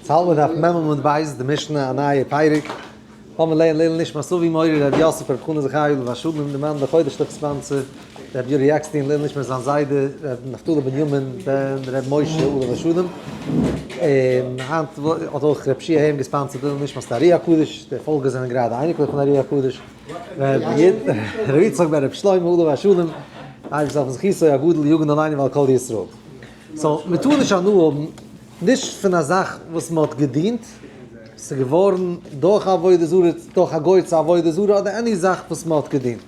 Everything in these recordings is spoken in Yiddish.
ס'האלט מיר דף מ' עמוד ב', די משנה, א נייע פרק. לאמיר לערנען לעילוי נשמת אבי מורי ר' יוסף ר' חנא זכרי' עליו השלום, די מאן דחודש לך sponsor, ר' יורי עקסטין, לעילוי נשמת זיין זיידע ר' נפתלי בנימין בן ר' משה עליו השלום. און היינט האט אויך ר' שיע היים גע sponsor ט לעילוי נשמת די ארי הקדוש, די פאלגער זענען גראדע אייניקלעך פון ארי הקדוש. ר' יצחק בן ר' שלמה עליו השלום, אייבערשטער זאל זכותו הגדול יגן עלינו ועל כל ישראל. so מ'טאר נישט הנאה האבן נישט פון א זאך וואס מען האט געדינט, ס'איז געווארן דורך א עבודה זרה, דורך א גוי צו עבודה זרה, אדער any זאך וואס מען האט געדינט.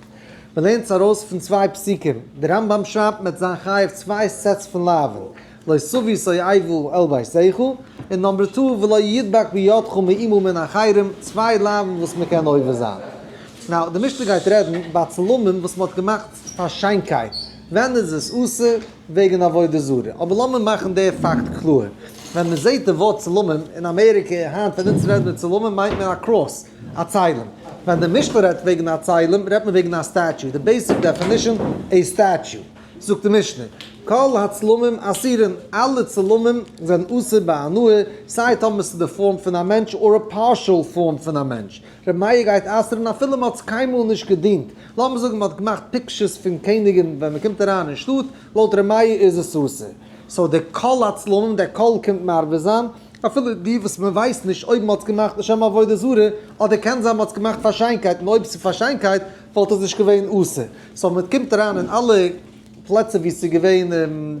מען לערנט עס ארויס פון צוויי פסוקים, דער רמב ם שרייבט מען וועט זיין חייב צוויי sets פון לאווין, לא תביא תועבה אל ביתך, און number two ולא ידבק בידך מאומה מן החרם, צוויי לאווין וואס מען קען עובר זיין. now, די משנה גייט רעדן ביי צלמים וואס מען האט געמאכט פאר שיינקייט, ווען איז עס אסור? וועגן עבודה זרה. אבער לאמיר מאכן די פאקט קלאר. ווען מען זעט די ווארט צלמים אין אמעריקע היינט ווען אונז רעדן מיר צלמים מיינט מען א cross, א צלם. ווען די משנה רעדט וועגן א צלם רעדט מען וועגן א statue, די basic definition, a statue. זאגט די משנה, כל הצלמים אסורין, אלע צלמים זענען אסור בהנאה, סיי טאמער ס'איז די form פון א מענטש or א partial form פון א מענטש. ר' מאיר גייט אסר'ן אפילו מ'האט עס קיינמאל נישט געדינט. לאמיר זאגן מ'האט געמאכט pictures פון קעניגן ווען מ'קומט אריין אין שטאט, לויט ר' מאיר איז עס אסור. so די כל הצלמים, דער כל קומט מרבה זיין, אפילו די וואס מ'ווייסט נישט אויב מ'האט עס געמאכט לשם עבודה זרה, אדער קען זיין מ'האט עס געמאכט פאר שיינקייט, און אויב ס'איז פאר שיינקייט וואלט עס נישט געווען אסור. so מ'קומט אריין אין אלע פלעצער וואו ס'איז געווען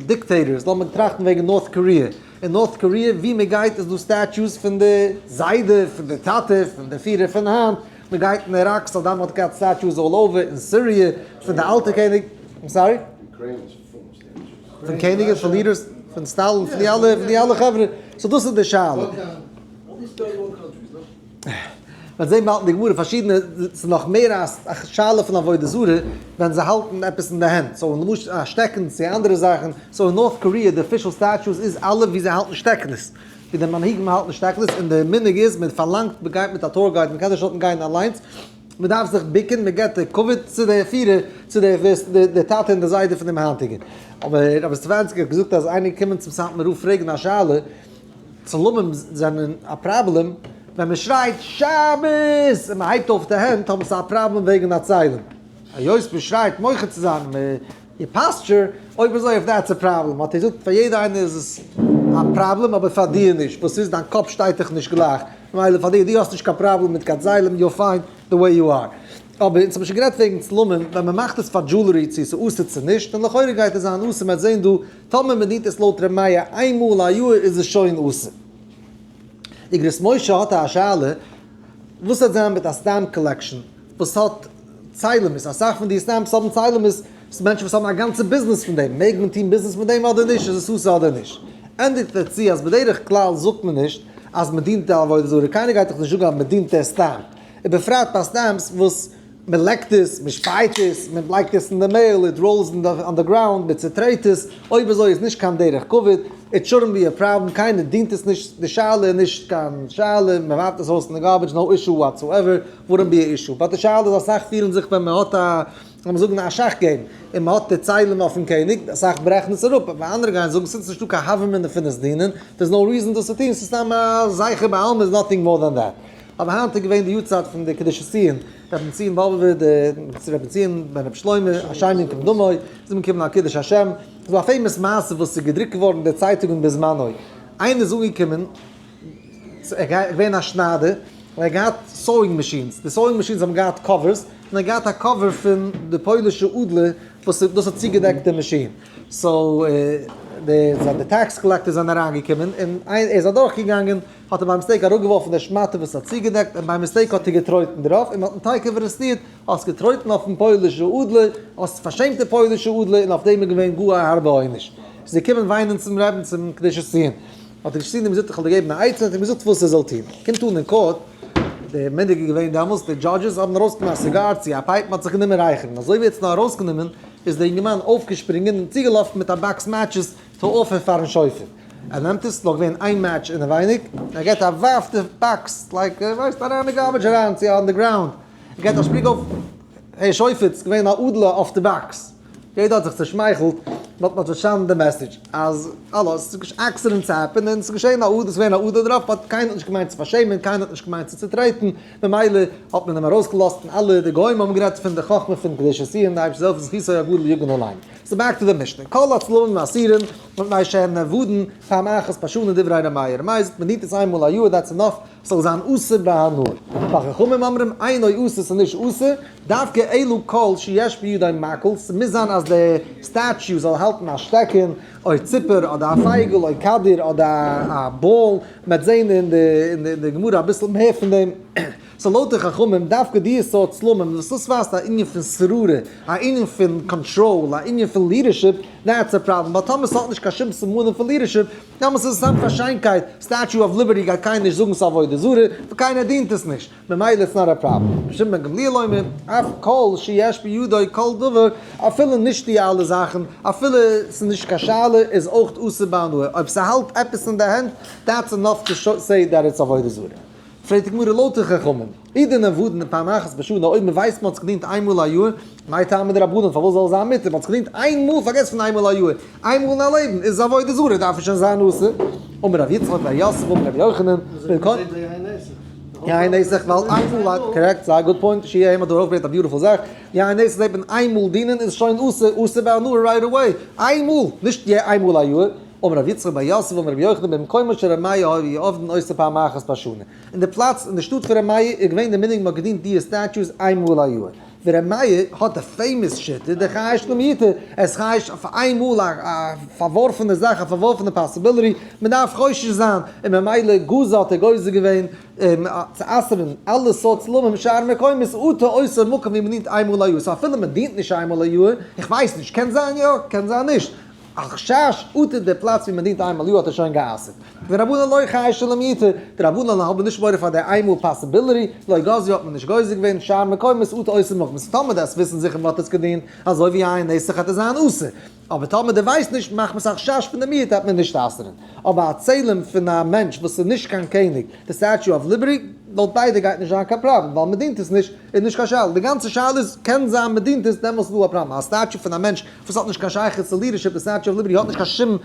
dictators, לאמיר טראכטן וועגן North Korea, אין North Korea ווי מען גייט איז דא statues פון די זיידע, פון די טאטע, פון די פירער פון היינט, מען גייט אין איראק סאדאם האט געהאט statues all over, אין סיריע פון די אלטע קעניג, I'm sorry? פון קעניגען, פון leaders, פון סטאלין, פון די אלע, פון די אלע חברה, so דאס איז די שאלה. וועט זעהן באלד אין די גמרא פארשידענע, ס'איז נאך מער א שאלה פון עבודה זרה ווען זיי האלטן עפעס אין די הענט, so למשל א שטעקן צו אנדערע זאכן, so אין North Korea די official statues איז אלע ווי זיי האלטן שטעקנס, ווי די מנהיגים האלטן שטעקנס, און די מנהג איז מען פארלאנגט מען גייט מיט א tour guide מען קען נישט דארטן גיין אליינס, מען דארף זיך בוקן מען געבט די כבוד צו די פירער צו די טאטע און די זיידע פון דעם היינטיגן. אבער רבי סטעפאנסקי האט געזאגט אז איינער געקומען צום סאטמאר רב פרעגן א שאלה, צלמים זענען א פראבלעם, ווען מען שרייט שבת און מען הייבט אויף די הענט האבן זיי א פראבלעם וועגן א צלם, היות מען שרייט מוחה צו זיין איר posture, אויב אזוי if that's a problem, האט ער געזאגט פאר יעדע איינער איז עס א פראבלעם אבער פאר דיר נישט, וואס איז דיין קאפ שטייט דאך נישט גלייך, ממילא פאר דיר, דו האסט נישט קיין פראבלעם מיט קיין צלם, you're fine the way you are. אבער אונז האבן שוין גערעדט וועגן צלמים, ווען מען מאכט עס פאר jewelry צו עס איז אסור צו נישט, און לכאורה גייט עס זיין אסור, מען וועט זען דא טאמער מען דינט עס לויט ר' מאיר איין מאל א יאר איז עס שוין אסור. אגרות משה האט א שאלה, וואס וועט זיין מיט א stamp collection וואס האט ציילעמעס, אסאך פון די stamps האבן ציילעמעס, ס'איז מענטשן וואס האבן א גאנצע ביזנעס פון דעם, מעג מען טון ביזנעס מיט דעם אדער נישט, איז עס אסור אדער נישט? ענדיגט ער צו אז בדרך כלל זאגט מען נישט אז מען דינט די עבודה זרה, קיינער גייט דאך נישט זאגן אז מען דינט די stamp, ובפרט ביי stamps וואס מען לעקט עס, מען שפייט עס, מען לייגט עס אין די mail, it rolls on the ground, מען צוטרעט עס, אויב אזוי איז נישט קיין דרך כבוד, it shouldn't be a problem, קיינער דינט עס נישט, די שאלה איז נישט קיין שאלה, מען ווארפט עס אויס אין די garbage, no issue whatsoever, wouldn't be a issue, but די שאלה איז אסאך פירן זיך ווען מען האט א, לאמיר זאגן א שאך game, און מען האט די ציילעם אויפן קעניג, אסאך ברעכן עס אראפ, אבער אנדערע גייען זאגן ס'איז נישטא קיין הוה אמינא פון עס דינען, there is no reason דאס צו טון, ס'איז סתם א זכר בעלמא איז nothing more than that. אבער היינט איז געווען די יארצייט פון די קדושת ציון, רבי בן ציון באבובער, די רבי בן ציון בן רבי שלמה, השם יקום דמו, איז אנגעקומען על קידוש השם, ס'איז דא א famous מעשה וואס איז געדרוקט געווארן אין די צייטונגען בזמנו, איינער איז אנגעקומען, ער איז געווען א שניידער, און ער האט געהאט sewing machines, די sewing machines האבן געהאט covers, און ער האט געהאט א cover פון די פוילישע אדלער וואס דאס האט צוגעדעקט די מאשין, so די tax collectors זענען אריינגעקומען און ער איז אדורכגעגאנגען, האט ער by mistake אראפגעווארפן די שמאטע וואס האט צוגעדעקט, און by mistake האט ער געטרויטן דערויף, און מען האט אים תיכף ארעסטירט, האסט געטרויטן אויפן פוילישע אדלער, האסט פארשעמט די פוילישע אדלער, און אויף דעם איז געווען גאר א הארבע עונש. איז ער געקומען וויינען צום רעבין צום קדושת ציון, האט דער קדושת ציון אים געזאגט איך וועל דיר געבן א עצה, האט אים געזאגט וואס ער זאל טון, קומט אן אין court, די מנהג איז געווען דעמאלס, די judges האבן ארויסגענומען א סיגאר צו א pipe, מען האט זיך גענומען רייכערן, אזוי ווי ער האט עס נאר ארויסגענומען, איז דער אינגערמאן אויפגעשפרינגען און צוגעלאפן מיט א box matches צו offer פארן שופט. ער נעמט עס, נאך געווען איין מעטש אינעווייניג, ער געט א ווארף די box, like ווייסט אריין אין garbage אריין צו on the ground, ער געט א שפרינג אויף, העי שופט, ס'איז געווען א אדלער אויף די box, יעדער האט זיך צושמייכלט, but מ'האט פארשטאנען די message אז אלעס, accidents happen און ס'איז געשען א אדער, ס'איז געווען א אדער דערויף, but קיינער האט נישט געמיינט צו פארשעמען, קיינער האט נישט געמיינט צו צוטרעטן, ממילא האט מען אים ארויסגעלאזט און אלע די גוים האבן גערעדט פון די חכמה פון קדושת ציון, די אייבערשטער זאל העלפן זכותו הגדול יגן עלינו. So back to די משנה, כל הצלמים אסורים מפני שהן נעבדין פעם אחת בשנה דברי ר' מאיר, ר' מאיר זאגט מען דינט עס איינמאל א יאר that's enough, ס'זאל זיין אסור בהנאה. וחכמים אומרים אינו אסור ס'איז נישט אסור, דווקא אלא כל שיש בידו מקל, ס'מוז זיין אז די statue זאל האלטן א שטעקן, או ציפור אדער א פייגל או כדור אדער א ball, מ'וועט זען אין די גמרא אביסל מער פון דעם. So לויט די חכמים דווקא די סארט צלמים וואס דאס ווייזט א ענין פון שררה, א ענין פון קאנטראל, א ענין פון leadership, that's a problem, ווייל טאמער ס'האט נישט קיין שום סימנים פון leadership, דעמאלטס איז עס סתם פאר שיינקייט, Statue of Liberty גייט קיינער נישט זאגן ס'איז עבודה זרה, ווייל קיינער דינט עס נישט, ממילא it's not a problem. רבי שמעון בן גמליאל אומר, אף כל שיש בידו כל דבר, אפילו נישט די אלע זאכן, אפילו ס'איז נישט קיין שאלה, איז אויך אסור בהנאה, אויב ס'האלט עפעס אין די הענט, that's enough to say that it's עבודה זרה. פרעגט די גמרא לויט די חכמים, אי דנעבדין פעם אחת בשנה, אויב מ'ווייסט מ'האט עס געדינט איין מאל א יאר, מאי טעמא דרבנן פארוואס זאל עס זיין מותר, מ'האט עס געדינט איין מאל פארגעס פון איין מאל א יאר, איין מאל אין א לעבן איז עס עבודה זרה דארף עס שוין זיין אסור, אמר רב יצחק בר יוסף אמר רבי יוחנן, יין נסך ווייל איין מאל א, correct, זייער good point, שיהיה האט דא ארויפגעברענגט א beautiful זאך, יין נסך זעט מען איין מאל דינען איז שוין אסור, אסור בהנאה right away, איין מאל, נישט איין מאל א יאר. אמר רבי יצחק בר יוסף אמר רבי יוחנן במקומו של ר' מאיר היו עובדין אותה פעם אחת בשנה, אין די פלאץ אין די שטאט פון ר' מאיר איז געווען די מנהג מ'האט געדינט דיע statues איין מאל א יאר, ווי ר' מאיר האט די famous שיטה דחייש למעוטי, עס חייש אויף איין מאל א פארווארפענע זאך א פארווארפענע possibility, מ'דארף חושש זיין, און ממילא גזר האט ער גוזר געווען צו אסר'ן אלע סארט צלמים שאר מקומות אטו אותו מקום ווי מ'דינט איין מאל א יאר, so אפילו מ'דינט נישט איין מאל א יאר, איך ווייס נישט, קען זיין יא קען זיין נישט, א חשש אטו די פלאץ ווי מען דינט איינמאל יאר האט ער שוין גע'אסר'ט. ורבנן לא חיישי למעוטי, די רבנן האבן נישט מורא פאר די איינמאל possibility, לא גזרו האט מען נישט גוזר געווען, שאר מקומות אטו אותו מקום, so טאמער דארפסט וויסן זיכער מען האט עס געדינט אזוי ווי יין נסך וועט עס זיין אסור, אבער טאמער די ווייסט נישט מחמת א חשש פון די מיעוט וועט מען נישט אסר'ן. אבער א צלם פון א מענטש וואס איז נישט קיין קעניג, די Statue of Liberty, לויט ביידע גייט נישט זיין קיין פראבלעם ווייל מען דינט עס נישט, איז נישט קיין שאלה, די גאנצע שאלה איז קען זיין מען דינט עס דעמאלס איז דא א פראבלעם, א statue פון א מענטש וואס האט נישט קיין שייכות צו leadership, די Statue of Liberty האט נישט קיין שום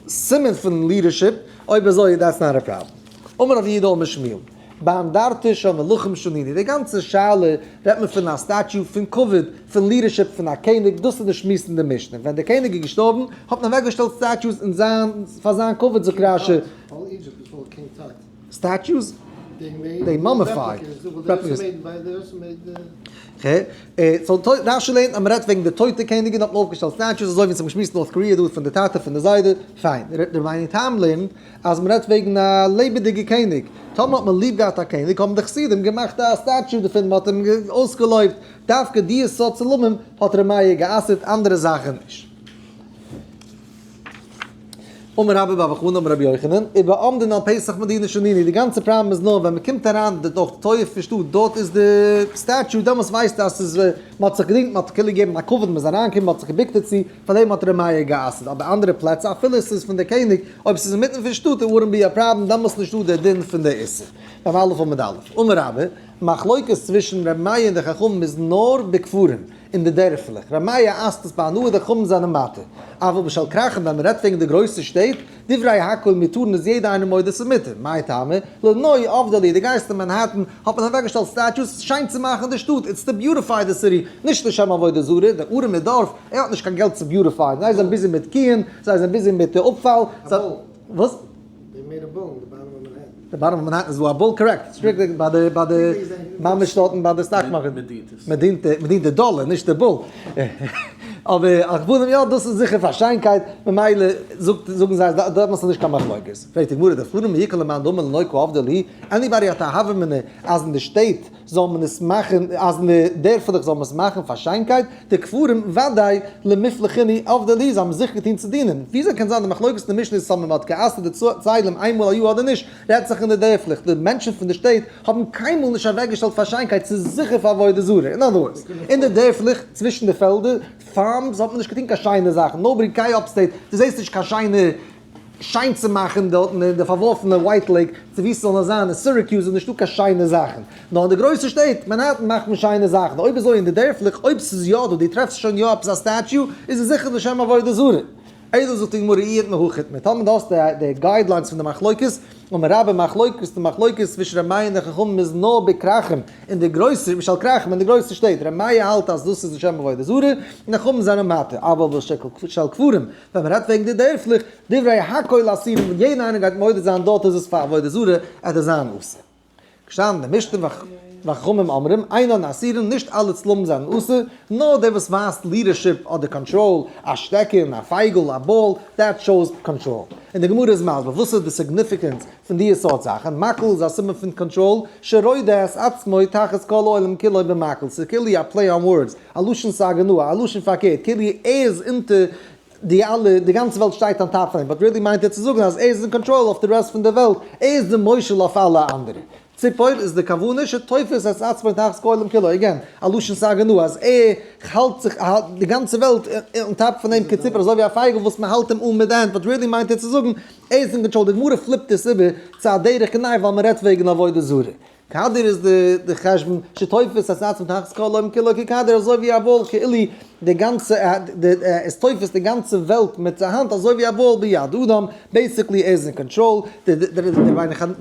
סימן פון leadership, אויב אזוי that's not a problem. אמר רב יהודה אמר שמואל, באנדרטה של מלכים שנינו, די גאנצע שאלה רעדט מען פון א statue פון כבוד, פון leadership פון א קעניג, דאס איז די שמועס אין די משנה, ווען דער קעניג איז געשטארבן האט מען אוועקגעשטעלט statues אין זיין פאר זיין כבוד זאגט רשי. Statues? They mummified. So רשי לערנט אז מ'רעדט וועגן די טויטע קעניגן האט מען אויפגעשטעלט statues אזוי ווי אונז האבן געשמועסט North Korea דא פון די טאטע פון די זיידע, פיין. רבינו תם לערנט אז מ'רעדט וועגן א לעבעדיגע קעניג, טאמער האט מען ליב געהאט א קעניג האבן די חסידים געמאכט א statue דערפון, מ'האט אים אויסגעלויבט, דווקא די סארט צלמים האט ר' מאיר גע'אסר'ט אנדערע זאכן נישט. אמר רבה בר בר חנה אמר רבי יוחנן, ובעומדין על פתח מדינה שנינו, די גאנצע פראבלעם איז נאר ווען מ'קומט אריין די דורך די טויער פון שטאט דארט איז די statue דעמאלטס ווייסטו אז ס'איז מ'האט זיך געדינגט מ'האט כאילו געגעבן א כבוד מ'איז אריינגעקומען מ'האט זיך געבוקט דערצו, פאר דעם האט ר' מאיר גע'אסר'ט, אבער אנדערע פלעצער אפילו ס'איז פון די קעניג אויב ס'איז אינמיטן פון שטאט it wouldn't be a problem דעמאלטס נישטא די דין פון די איסור. מ"א עמוד א', אמר רבה, מחלוקת צווישן ר' מאיר און די חכמים איז נאר בכפרים. אין די דערפלעך. ר' מאיר אסר'ט עס בהנאה די חכמים זענען מתיר. אבל בשל כרכים ווען מ'רעדט וועגן די גרויסע שטעט, דברי הכל מותרין איז יעדע איינער מודה ס'איז מותר. מאי טעמא? לנוי עבדי להו, די גייסט אין מאנהעטן האט מען אוועקגעשטעלט statues שיין צו מאכן די שטאט, it's to beautify the city, נישט לשם עבודה זרה, דער ארעמער דארף, ער האט נישט קיין געלט צו beautify ען, זיי זענען busy מיט קיען, זיי זענען busy מיט די אפפאל, וואס? They made a bull in the bottom of Manhattan. די bottom of Manhattan איז דא א bull correct, strictly ביי די ביי די ממש דארטן ביי די stock market. מ'דינט עס. מ'דינט די מ'דינט די דאלער נישט די bull. אבער על כל פנים יא דאס איז זיכער פאר שיינקייט ממילא זאגט זאגן זיי אז דארט איז נישט קיין מחלוקת. פרעגט די גמרא דכפרים מי איכא למאן דאמר לנוי קא עבדי להו, anybody האט א הוה אמינא אז אין די שטעט זאל מען עס מאכן אז אין די דערפעלעך זאל מען עס מאכן פאר שיינקייט, די כפרים ודאי למיפלחינהו עבדי להו, זיי האבן זיכער געטון צו דינען. וויאזוי קען זיין די מחלוקת אין די משנה איז צו מען האט גע'אסר'ט די צלם איינמאל א יאר אדער נישט, רעדט זיך אין די דערפלעך, די מענטשן פון די שטעט האבן קיינמאל נישט אוועקגעשטעלט פאר שיינקייט, ס'איז זיכער פאר עבודה זרה. אין other words, אין די דערפלעך, צווישן די פעלדער, farms, האט מען נישט געטון קיין שיינע זאכן, nobody קיי upstate, דו זעסט נישט קיין שיינע שיין צו מאכן דארטן אין די פארווארפענע White Lake, צו וואו ס'זאל נאר זיין, אין Syracuse איז נישטא קיין שיינע זאכן. נאר אין די גרויסע שטעט, מאנהעטן, מאכט מען שיינע זאכן. אויב אזוי אין די דערפלעך, אויב ס'איז יא דא, דו טרעפסט שוין יא עפעס א statue, איז עס זיכער לשם עבודה זרה. אלא זאגט די גמרא אי איתמר הכי איתמר, טאמער דו האסט די guidelines פון די מחלוקת, אמר רבה מחלוקת, די מחלוקת צווישן ר' מאיר און די חכמים איז נאר בכרכים אין די גרויסע, בשל כרכים אין די גרויסע שטעט, ר' מאיר האלט אז דאס איז לשם עבודה זרה, און די חכמים זענען מתיר, אבל בשל כפרים, ווען מען רעדט וועגן די דערפלעך, דברי הכל אסורים, ווען יעדער איינער גייט מודה זיין דארט איז עס פאר עבודה זרה, עט עס זיין אסור. געשטאנען אין די משנה וחכמים אומרים אינן אסורין נישט אלע צלמים זענען אסור, נאר דער וואס ווייזט leadership אדער קאנטראל, א שטעקן, א פייגל, א ball, that shows control. און די גמרא איז מסביר וואס איז די significance פון די סארט זאכן, מקל איז א סימן פון קאנטראל, שרודה את עצמו תחת כל העולם כולו במקל, ס'איז כאילו א play on words, א לשון סגי נהור, א לשון פארקערט, כאילו ער איז אונטער די אלע, די גאנצע וועלט שטייט on top פון אים, but really מיינט ער צו זאגן אז ער איז אין קאנטראל אויף די רעסט פון די וועלט, ער איז די מושל אויף אלע אנדערע. ציפור איז די כוונה שתופס את עצמו תחת כל העולם כולו, again, א לשון סגי נהור, אז ער האלט זיך, די גאנצע וועלט on top פון אים כציפור, אזוי ווי א פייגל וואס מען האלט אים אן מיט די הענט, but really מיינט ער צו זאגן, ער איז אין קאנטראל, די גמרא flip ט עס איבער צו א דרך גנאי ווייל מען רעדט וועגן עבודה זרה. כדור איז די חשבון שתופס את עצמו תחת כל העולם כולו ככדור אזוי ווי א ball כאילו די גאנצע איז תופס די גאנצע וועלט מיט זיין האנט אזוי ווי א ball ביד אדם basically ער איז אין קאנטראל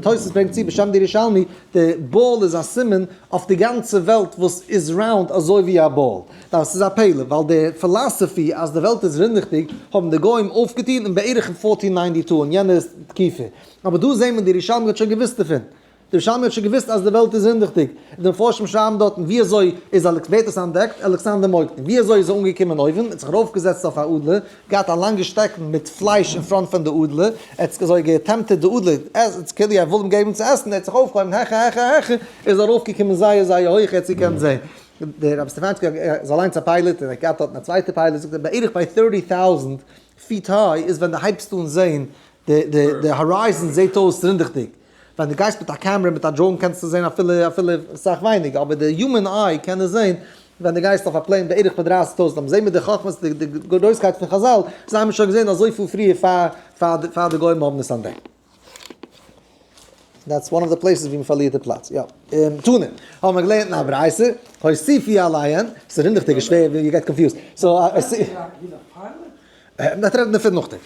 תוס' ברענגט צו בשם די ירושלמי די ball איז א סימן אויף די גאנצע וועלט וואס איז round אזוי ווי א ball דאס איז א פלא ווייל די philosophy אז די וועלט איז רינדעכדיג האבן די גוים אויפגעטון אין בערך אין fourteen ninety two אין יענע תקופה אבער דא זעהן מיר די ירושלמי האט שוין געוואוסט דערפון. די ירושלמי האט שוין געוואוסט אז די וועלט איז רינדעכדיג, און די מפרשים שרייבן דארטן ווי אזוי איז אלעקס ווערט עס אנטדעקט, אלכסנדר מוקדון, ווי אזוי איז ער אנגעקומען אויבן, ער האט זיך ארויפגעזעצט אויף א אדלער, געהאט א לאנגע שטעקן מיט פלייש אין front פון די אדלער, ער האט אזוי גע tempt ט די אדלער, עס כאילו ער וויל אים געבן צו עסן, ער האט זיך אויפגעהויבן העכער העכער העכער, איז ארויפגעקומען זייער זייער הויך, ער האט געקענט זען. דער רבי סטעפאנסקי איז אליינס א pilot און ער האט געהאט דארטן א צווייטע pilot, זאגט ער בערך ביי thirty thousand feet high איז ווען די הייבסט אן זען די horizon זעט אויס רינדעכדיג. ווען דו גייסט מיט א קעמרע מיט א drone קענסטו זען אפילו אפילו סאך ווייניגער אבער די human eye קען עס זען ווען דו גייסט אויף א plane בערך ביי דרייסיג טויזנט אבער זען מיט די חכמות די גרויסקייט פון חזל זיי האבן שוין געזען אזויפיל פריער פאר פאר פאר די גוים האבן עס אנטדעקט. That's one of the places ווי מ'פארלירט די פלאץ. יא. תנא. האבן מיר געלערנט אין א ברייתא, הוסיפו עליהן, ס'איז רינדעכדיג איז שווער, you get confused. So מ'וועט רעדן דערפון נאכדעם.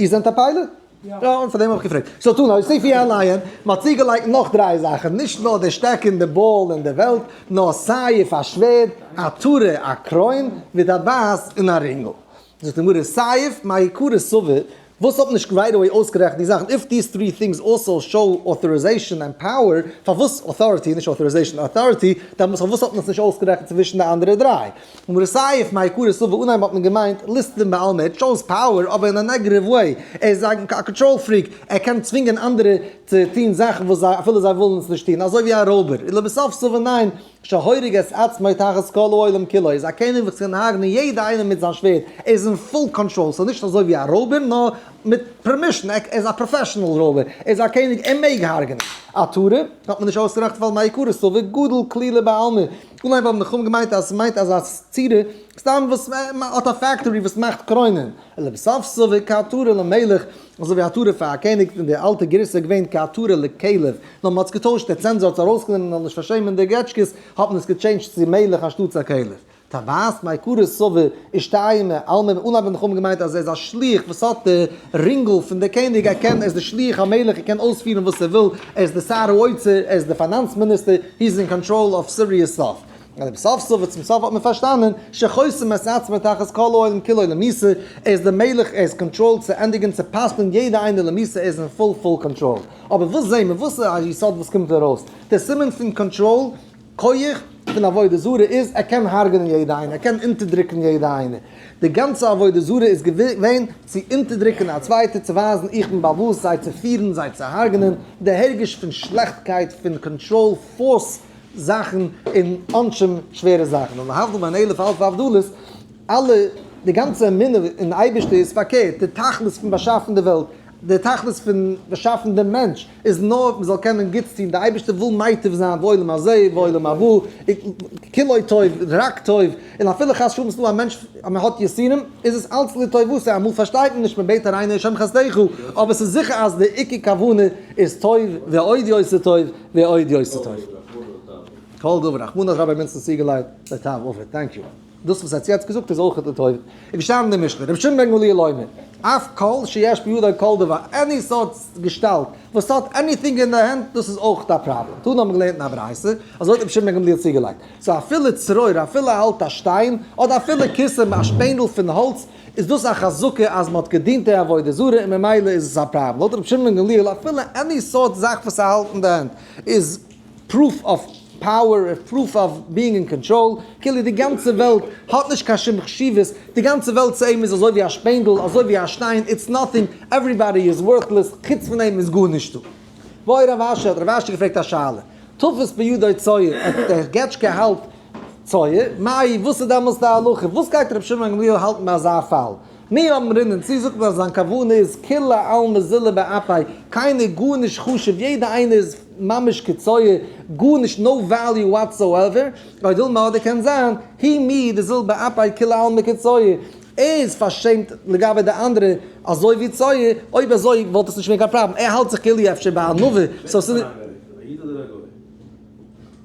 איר זענט א pilot? יא. און פאר דעם האב איך געפרעגט. So תנא, הוסיפו עליהן, מ'האט צוגעלייגט נאך דריי זאכן, נישט נאר די שטעקן, די ball און די וועלט, נאר סייף א שווערד, עטרה א קרוין, וטבעת און א רינגל. זאגט די גמרא, סייף מעיקרא סבר, וואס האט נישט right away אויסגערעכנט די זאכן, if these three things also show authorization and power, פארוואס authority, נישט authorization, authority, דאן פארוואס האט מען עס נישט אויסגערעכנט צווישן די אנדערע דריי? גמרא סייף מעיקרא סבר, אנהייב האט מען געמיינט ליסטים בעלמא, it shows power אבער אין א negative way, ער איז א control freak, ער קען צווינגען אנדערע צו טון זאכן וואס זיי אפילו זיי ווילן עס נישט טון, אזוי ווי א רויבער, ולבסוף סבר ניין, שהורג את עצמו תחת כל העולם כולו, איז א קעניג וואס קען הרג'נען יעדע איינעם מיט זיין שווערד, ער איז אין full control, ס'איז נישט אזוי ווי א רויבער נאר מיט permission, ער איז א professional רויבער, ער איז א קעניג ער מעג הרג'נען. עטרה האט מען נישט אויסגעראכטן ווייל מעיקרא סבר גדול כלילה בעלמא, אנהייב האבן די חכמים געמיינט אז ס'מיינט אזא צורה סתם וואס מ'האט א factory וואס מאכט קרוינען, ולבסוף סבר כעטרה למלך, אזוי ווי עטרה פאר א קעניג אין די אלטע גירסא איז געווען כעטרה לכלב, נאר מ'האט עס געטוישט, דער צענזור האט עס ארויסגענומען מ'זאל נישט פארשעמען די געטשקעס, האט מען עס גע change ט צו מלך אנשטאטס א כלב. טבעת מעיקרא סבר אישתעי מעלמא, אנהייב האבן די חכמים געמיינט אז ער איז א שליח וואס האט די רינגל פון די קעניג, ער קען, ער איז די שליח המלך, ער קען אויספירן וואס ער וויל, ער איז די שר האוצר, ער איז די finance minister, he is in control of serious stuff. ולבסוף סבר, צום סוף האט מען פארשטאנען, שחוסם את עצמו תחת כל העולם כולו למיתה, ער איז די מלך, ער איז control צו ענדיגן צו פסק'נען יעדע איינער למיתה, ער איז אין full full control. אבער וואס זעהן מיר? וואס איז א יסוד וואס קומט ארויס? די סימן פון קאנטראל, כח, פון עבודה זרה איז, ער קען הרג'נען יעדע איינער, ער קען אונטערדרוקן יעדע איינער. די גאנצע עבודה זרה איז געווען צו אונטערדרוקן א צווייטע, צו ווייזן איך בין באלעבאס, זיי צו פירן, זיי צו הרג'נען, די הרגש פון שלעכטקייט, פון control, force, זאכן און עונשים שווערע זאכן און להבדיל בין אלף אלפי הבדלות, אלע די גאנצע אמונה אין אייבערשטער איז פארקערט, די תכלית פון באשאפן די וועלט, די תכלית פון באשאפן דעם מענטש איז נאר מען זאל קענען גוטס טון, די אייבערשטער וויל מיטיב זיין בעולם הזה ובעולם הבא, כולו טוב, רק טוב, און אפילו חס ושלום ס'דא א מענטש אז מען האט יסורים איז עס אלץ לטובתו, אמאל פארשטייט מען נישט מען בעט הראנו השם חסדך, אבער ס'איז זיכער אז די עיקר כוונה איז טוב ועוד יותר טוב. ועוד יותר טוב. כל דבר רחמנא רבי מינצן צוגעלייגט לטב עביד. Thank you. דאס וואס ער האט יעצט געזאגט איז אויך לטוב. איז געשטאנען אין די משנה, רבי שמעון בן גמליאל אומר, אף כל שיש בידו כל דבר, any סארט געשטאלט וואס האט anything אין די הענט, דאס איז אויך א פראבלעם. תנא האבן געלערנט אין א ברייתא, אזוי האט רבי שמעון בן גמליאל צוגעלייגט. so אפילו צרור, אפילו ער האלט א שטיין, אדער אפילו קיסם, א שפענדל פון האלץ, איז דאס א חזקה אז מען האט געדינט די עבודה זרה און ממילא איז עס א פראבלעם. לויט רבי שמעון בן גמליאל אפילו any סארט זאך וואס ער האלט אין די הענט איז proof of power, proof of being in control, כאילו די גאנצע וועלט האט נישט קיין שום חשיבות, די גאנצע וועלט צו אים איז אזוי ווי א שפענדל, אזוי ווי א שטיין, it's nothing, everybody is worthless, חוץ פון אים איז גארנישטא. בעי רב אשי, האט רב אשי געפרעגט א שאלה, תפס בידו צואה, האט דער געטשקע האלט צואה, מאי, וואס איז דעמאלס די הלכה, וואס גייט רבי שמעון בן גמליאל האלטן ביי אזא פאל? מי אמרינן, צי זאגט מען אז זיין כוונה איז כולי עלמא זילא באפיה, קיינער גארנישט חשוב, יעדע איינער איז ממש כצואה, גארנישט no value whatsoever, או דילמא אדער קען זיין, הוא מיהו דזיל באפיה כולי עלמא כצואה, ער איז פארשעמט לגבי די אנדערע אזוי ווי צואה, אויב אזוי וואלט עס נישט געווען קיין פראבלעם, ער האלט זיך כאילו אפשר ביי א נביא, so ס'איז.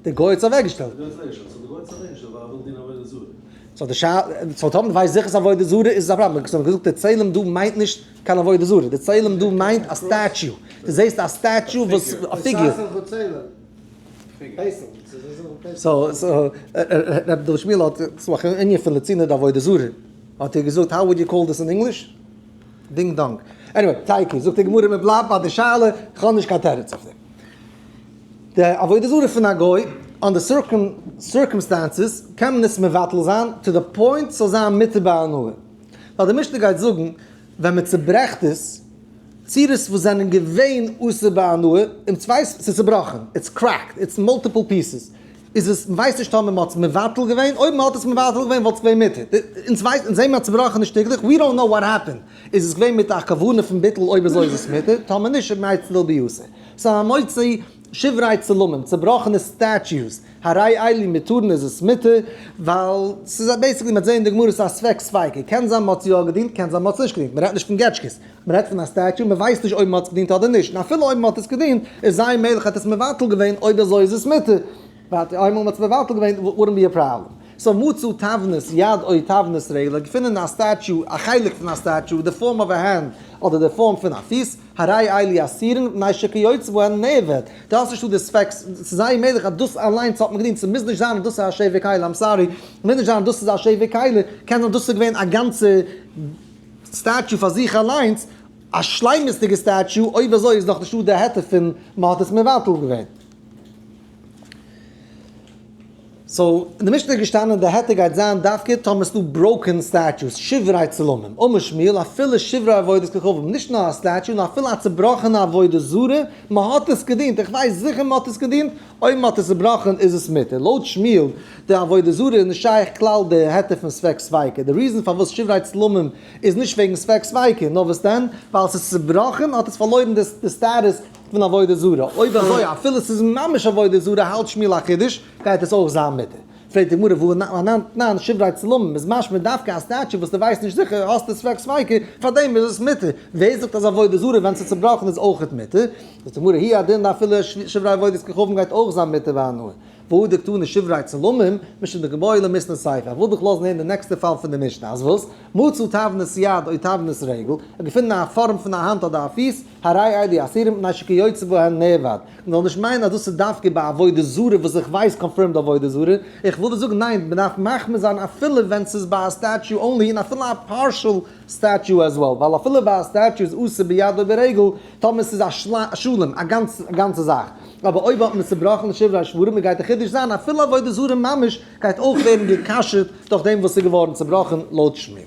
די גוי האט עס אוועקגעשטעלט. so די שאלה, so טאמער דו ווייסט זיכער ס'איז עבודה זרה איז עס א פראבלעם, because מ'האט געזאגט די צלם דא מיינט נישט קיין עבודה זרה, די צלם דא מיינט א statue, דו זעסט א statue וואס, א פיגור. so so ר' דוד שמואל האט, ס'איז א ענין פון לצינא דעבודה זרה, האט ער געזאגט how would you call this in English? Ding dong. Anyway, תיקו, זאגט די גמרא מ'בלייבט ביי די שאלה, כ'האב נישט קיין תירוץ אויף דעם. די עבודה זרה פון א גוי, אן די circumstances, קען מען עס מבטל זיין to the point ס'זאל זיין מותר בהנאה. ווייל די משנה גייט זאגן, ווען מען צוברעכט עס, צורות וואס זענען געווען אסור בהנאה, און צוויי ס'איז צובראכן, it's cracked, it's multiple pieces, איז עס, מ'ווייסט נישט טאמער מ'האט עס מבטל געווען, אויב מ'האט עס מבטל געווען וואלט עס געווען מותר. אונז ווייסן, אונז זעהן מיר א צובראכענע שטיקלעך, we don't know what happened. איז עס געווען מיט א כוונה פון ביטול, אויב אזוי איז עס מותר, טאמער נישט, it might still be אסור. ס'איז המוציא שברי צלמים, צובראכענע statues, הרי אלו מותרין איז עס מותר, ווייל ס'איז basically מ'האט זעהן אין די גמרא ס'איז א ספק ספיקא, קען זיין מ'האט יא געדינט קען זיין מ'האט עס נישט געדינט, מ'רעדט נישט פון געטשקעס, מ'רעדט פון א statue, מ'ווייסט נישט אויב מ'האט עס געדינט אדער נישט, און אפילו אויב מ'האט עס געדינט איז זייער מעגליך האט עס מבטל געווען, אויב אזוי איז עס מותר, ווייל איינמאל מ'האט עס מבטל געווען wouldn't be a problem. So מצא תבנית יד או תבנית רגל, געפונען א statue, א חלק פון א statue, די form of a hand, אדער די form פון א פיס, הרי אלו אסורין מפני שכיוצא בהן נאבד, דו האסט נישט דא די ספק, ס'איז זייער מעגליך אז דאס אליינס האט מען געדינט, ס'מוז נישט זיין אז דאס איז א שבר כלי, I'm sorry, מוז נישט זיין אז דאס איז א שבר כלי, קען זיין דאס איז געווען א גאנצע statue פאר זיך אליינס, א שלימות'דיגע statue, אויב אזוי איז נאך נישטא די היתר פון מ'האט עס מבטל געווען. So, אין די משנה איז געשטאנען די היתר גייט זיין דווקא טאמער ס'דא broken statues, שברי צלמים, אמר שמואל אפילו שברי עבודת כוכבים, נישט נאר א statue נאר אפילו א צובראכענע עבודה זרה, מ'האט עס געדינט, איך ווייס זיכער מ'האט עס געדינט, אויב מ'האט עס צובראכן איז עס מותר. לויט שמואל, די עבודה זרה איז נישט שייך כלל די היתר פון ספק ספיקא, די reason פארוואס שברי צלמים איז נישט וועגן ספק ספיקא, נאר וואס דען, ווייל ס'איז צובראכן האט עס פארלוירן די סטאטוס פון עבודה זרה, אויב אזוי אפילו ס'איז ממש עבודה זרה האלט שמואל א חידוש, גייט עס אויך זיין מותר. פרעגט די גמרא והא אנן תנן שברי צלמים איז משמע דווקא א statue וואס דו ווייסט נישט זיכער האסטו ספק ספיקא פארדעם איז עס מותר, ווער זאגט אז עבודה זרה ווען ס'איז צובראכן איז אויכעט מותר? זאגט די גמרא הוא הדין אפילו שברי עבודת כוכבים גייט אויך זיין מותר בהנאה, והא דקתני שברי צלמים משום דקבעי למיתנא סיפא, איך וויל דיך לאזן הערן די נעקסטע פאל פון די משנה אז וואס? מצא תבנית יד או תבנית רגל, ער האט געפונען א פארעם פון א האנט אדער א פיס, הרי אלו אסורין מפני שכיוצא בהן נאבד. מען זאל נישט מיינען אז דאס איז דווקא ביי עבודה זרה וואס איך ווייס confirmed עבודה זרה, איך וויל דיר זאגן ניין, מען דארף מחמיר זיין אפילו ווען ס'איז ביי א statue only און אפילו א partial statue as well, ווייל אפילו ביי א statue איז אסור ביד או ברגל טאמער ס'איז א שלם, א גאנצע זאך, אבער אויב האט מען עס צובראכן לשברי שברים גייט די חידוש זיין אפילו עבודה זרה ממש גייט אויך ווערן גע'כשר'ט דורך דעם וואס ס'איז געווארן צובראכן לויט שמואל.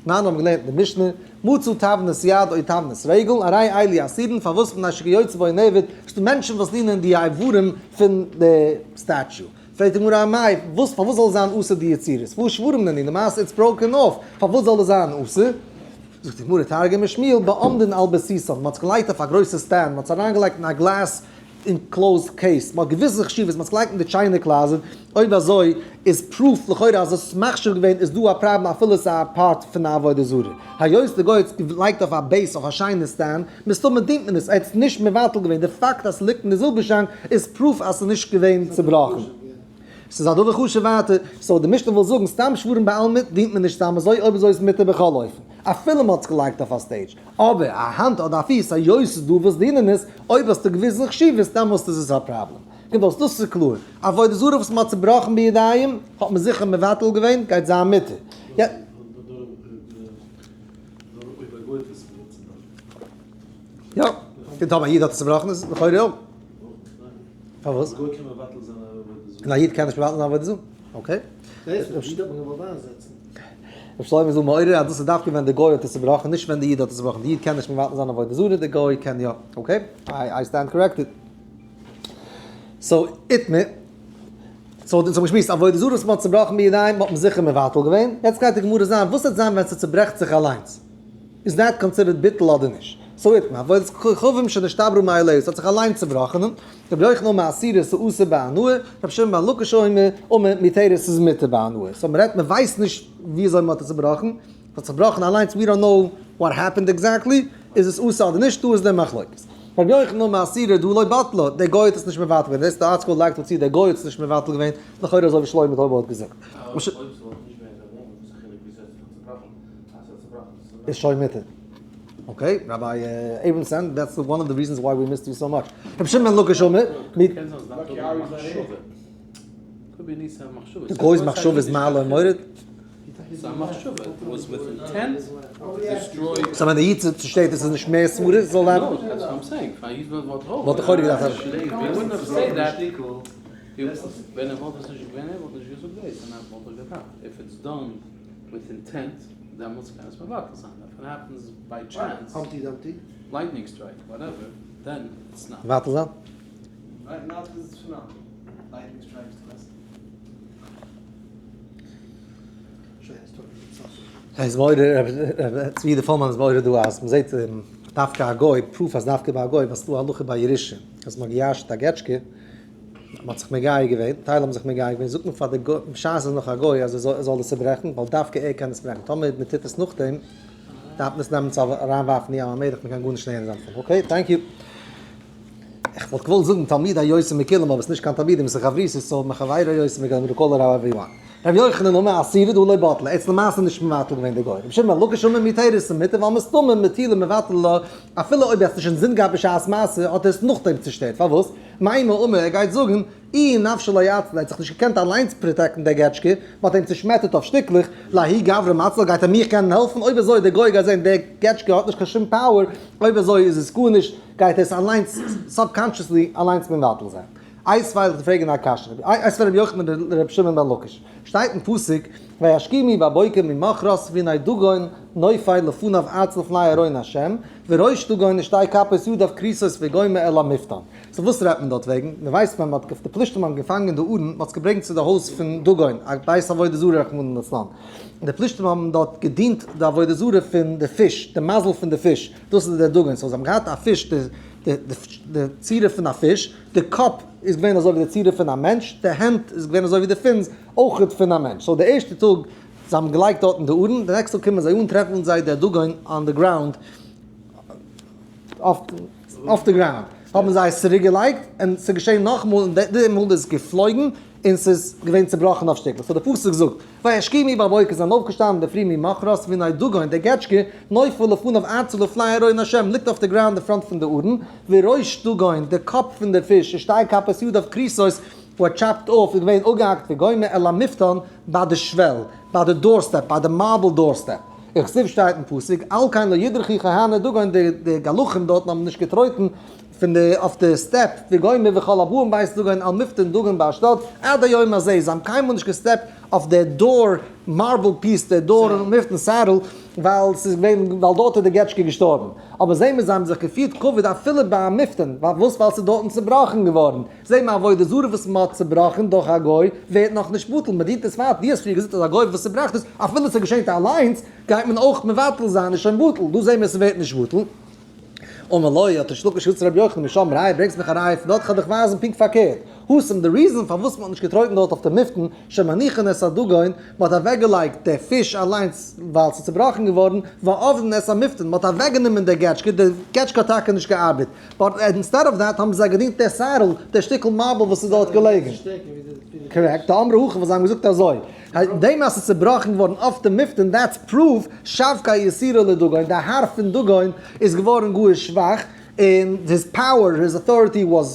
ניין האבן געלערנט אין די משנה, מצא תבנית יד או תבנית רגל, הרי אלו אסורין, פארוואס מפני שכיוצא בו נאבד, ס'דא מענטשן וואס דינען די איברים פון די statue. פרעגט די גמרא אמאי, וואס פארוואס זאל עס זיין אסור די יצירות? והא שברים נינהו, למעשה it's broken off, פארוואס זאל עס זיין אסור? זאגט די גמרא תרגמה שמואל בעומדין על בסיסן, מ'האט עס געלייגט אויף א גרויסע stand, מ'האט עס אריינגעלייגט אין א glass enclosed case, מ'האט געוויסע חשיבות, מ'האט עס געלייגט אין די china closet, אויב אזוי איז proof לכאורה אז עס איז מחשיב געווען איז דא א פראבלעם אפילו עס איז א part פון א עבודה זרה. היות די גוי האט עס געלייגט אויף א base אויף א שיינע stand, מסתמא דינט מען עס, ער האט עס נישט מבטל געווען, די פאקט אז ס'ליגט אין די זילבער שאנק איז proof אז ס'איז נישט געווען צובראכן. ס'איז א דבר חשוב ווייטער, so די משנה וויל זאגן סתם שברים בעלמא דינט מען נישט סתם אזוי, אויב אזוי איז מותר בכל אופן. אפילו מ'האט עס געלייגט אויף א stage. אבער א האנט אדער א פיס היות ס'איז דא וואס דינען עס, אויב האסטו געוויזן חשיבות דעמאלסט איז עס א פראבלעם. קומט אויס דאס איז קלאר. עבודה זרה וואס מ'האט צובראכן בידיים האט מען זיכער מבטל געווען, גייט זיין מותר. יא, און טאמער א איד האט עס צובראכן איז לכאורה אויך. פארוואס? און א איד קען נישט מבטל זיין עבודה זרה. Okay. ר' שלמה איז דא מעורר אז דאס איז דווקא ווען די גוי האט עס צובראכן, נישט ווען די איד האט עס צובראכן. די איד קען נישט מבטל זיין עבודה זרה, די גוי קען יא. Okay, I stand corrected. So, איתמר. So, אונז האבן געשמועסט, עבודה זרה וואס מען האט צובראכן בידיים האט מען זיכער מבטל געווען. יעצט גייט די גמרא זיין, וואס וועט זיין ווען ס'צוברעכט זיך אליינס? איז that considered ביטול אדער נישט? So איתמר, עבודת כוכבים שנשתברו מאליה, ס'האט זיך אליינס צובראכן. רבי יוחנן אומר אסורה ס'אסור בהנאה, רבי שמעון בן לקיש אומר מותרת ס'איז מותר בהנאה. So מ'רעדט מ'ווייסט נישט וויאזוי מ'האט עס צובראכן, ס'האט צובראכן אליינס we don't know what happened exactly, איז עס אסור אדער נישט, דא איז די מחלוקת. רבי יוחנן אומר אסורה דהא לא בטלה, דער גוי האט עס נישט מבטל געווען, דאס איז די ארטסקרול לייגט דא צו דער גוי האט עס נישט מבטל געווען, לכאורה אזוי ווי שלמה טויבער האט געזאגט. איז שוין מותר. Okay, Rabbi Abramson, that's one of the reasons why we missed you so much. רבי שמעון בן לקיש אומר, מיט. די גוי'ס מחשבה איז מעלה און מוריד. So ווען די איד צושטערט עס איז נישט מער סברה, זאל ער. וואלט לכאורה געדארפט האבן. דעמאלטס קען עס מבטל זיין, if it happens by chance, Humpty Dumpty. Lightning strike, whatever, then it's not. מבטל זיין? איז מורי ר' צבי די פולמאן איז מורי דא אז מ'זעט דווקא א גוי, proof אז דווקא ביי א גוי, ווייל ס'דא הלכה ביי ירושה, אז מ'האט געירש'נט א געטשקע, מ'האט זיך מגייר געווען, טייל האבן זיך מגייר געווען, זאגט מען פאר די גוי, בשעת עס איז נאך א גוי, אז ער זאל עס צוברעכן, ווייל דווקא ער קען עס ברעכן, טאמער מען טוט עס נאכדעם, דארף מען עס נעמען צו אריינווארפן אין ים המלח, מען קען גארנישט לערנען דערפון, okay, thank you. איך וואלט געוואלט זאגן תלמידי יותר מכולם, אבער עס איז נישט קיין תלמידים, עס איז חברותות, so מחברו יותר מכולם, we call it everyone. רבי יוחנן אמר אסורה דהא לא בטלה, ער האט עס למעשה נישט מבטל געווען די גוי. רבי שמעון בן לקיש אמר מותרת ס'מותר, ווייל מסתמא מטילה מבטל לה, אפילו אויב ער האט עס נישט אינזין געהאט בשעת מעשה, האט ער עס נאכדעם צושטערט, פארוואס? מימר אמר, ער גייט זאגן, אי נפשיה לא אציל, ער האט זיך נישט געקענט אליינס protect ן דער געטשקע, מען האט אים צושמעטערט אויף שטיקלעך, לההוא גברא מציל, גייט ער מיך קענען העלפן? אויב אזוי, דער גוי גייט זען דער געטשקע האט נישט קיין שום power, אויב אזוי איז עס גארנישט, גייט ער עס אליינס subconsciously אליינס מבטל זיין. איתיביה וועל איך פרעגן א קשיא, איתיביה רבי יוחנן לרבי שמעון בן לקיש, שטייט אין פסוק, וישכימו בבוקר ממחרת והנה דגון נופל לפניו ארצה לפני ארון השם, וראש דגון ושתי כפות ידיו כרותות וגומר אל המפתן. So וואס רעדט מען דארט וועגן? מען ווייסט ווען מען האט די פלישתים האבן געפאנגען די ארון, מען האט עס געברענגט צו די הויז פון דגון, א בית עבודה זרה רחמנא לצלן, און די פלישתים האבן דארט געדינט די עבודה זרה פון די פיש, די מזל פון די פיש, דאס איז דער דגון, so זיי האבן געהאט א פיש, די צורה פון א פיש, די קאפ איז געווען אזוי ווי די צורה פון א מענטש, די הענט איז געווען אזוי ווי די fins אויכעט פון א מענטש, so די ערשטע טאג זיי האבן געלייגט דארטן די ארון, די next טאג קומען זיי אן טרעפן זיי דער דגון on the ground, אויף די ground, האבן זיי עס צוריק געלייגט, און ס'איז געשען נאכאמאל, און די מאל איז עס געפלויגן, און ס'איז געווען צובראכן אויף שטיקלעך, so די פסוק זאגט, וישכימו בבוקר זענען אויפגעשטאנען אינדערפרי ממחרת והנה דגון, דער געטשקע, נופל לפניו ארצה לפני ארון השם, ליגט אויף די ground אין front פון די ארון, וראש דגון, די קאפ פון די פיש, ושתי כפות ידיו כרותות, were chopped off, איז געווען אפגעהאקט וגומר אל המפתן, ביי די שוועל, ביי די doorstep, ביי די marble doorstep. וכתיב שטייט אין פסוק, על כן לא ידרכו כהני דגון, די גלחים דארטן האבן נישט געטרויטן פון די אויף די step, וגומר וכל הבאים בית דגון על מפתן דגון באשדוד, עד היום הזה, זיי האבן קיינמאל נישט געסטעפט אויף די door marble piece, די door מפתן saddle, ווייל ס'איז געווען, ווייל דארט איז די געטשקע געשטארבן. אבער זעהן מיר זיי האבן זיך געפירט כבוד אפילו ביי א מפתן, פארוואס? ווייל ס'איז דארטן צובראכן געווארן. זעהן מיר עבודה זרה וואס מ'האט צובראכן דורך א גוי, ווערט נאכנישט בטל, מ'דינט עס ווייטער, דו האסט פריער געזאגט אז א גוי וואס צוברעכט עס, אפילו ס'געשענט אליינס, גייט מען אויך מבטל זיין, איז שוין בטל, דא זעהן מיר ס'ווערט נישט בטל. אמר לו, האט ריש לקיש געזאגט צו רבי יוחנן, משם ראיה, ברענגסט מיך א ראיה פון דארט, כ'וועל דיך ווייזן פונקט פארקערט. התם, די reason פארוואס מ'האט נישט געטרויטן דארט אויף די מפתן, שמניחין את הדגון, מ'האט אוועקגעלייגט די פיש אליינס ווייל ס'איז צובראכן געווארן, ועובדין את המפתן, מ'האט אוועקגענומען די געטשקע, די געטשקע האט טאקע נישט געארבעט, but instead of that האבן זיי געדינט די saddle, די שטיקל marble וואס איז דארט געלעגן. Correct, דאמרי הכי וואס זיי האבן געזאגט אזוי, דעם אז ס'איז צובראכן געווארן אויף די מפתן that's proof, שבקיה איסורא לדגון, די האר פון דגון איז געווארן גאר שוואך, און his power, his authority was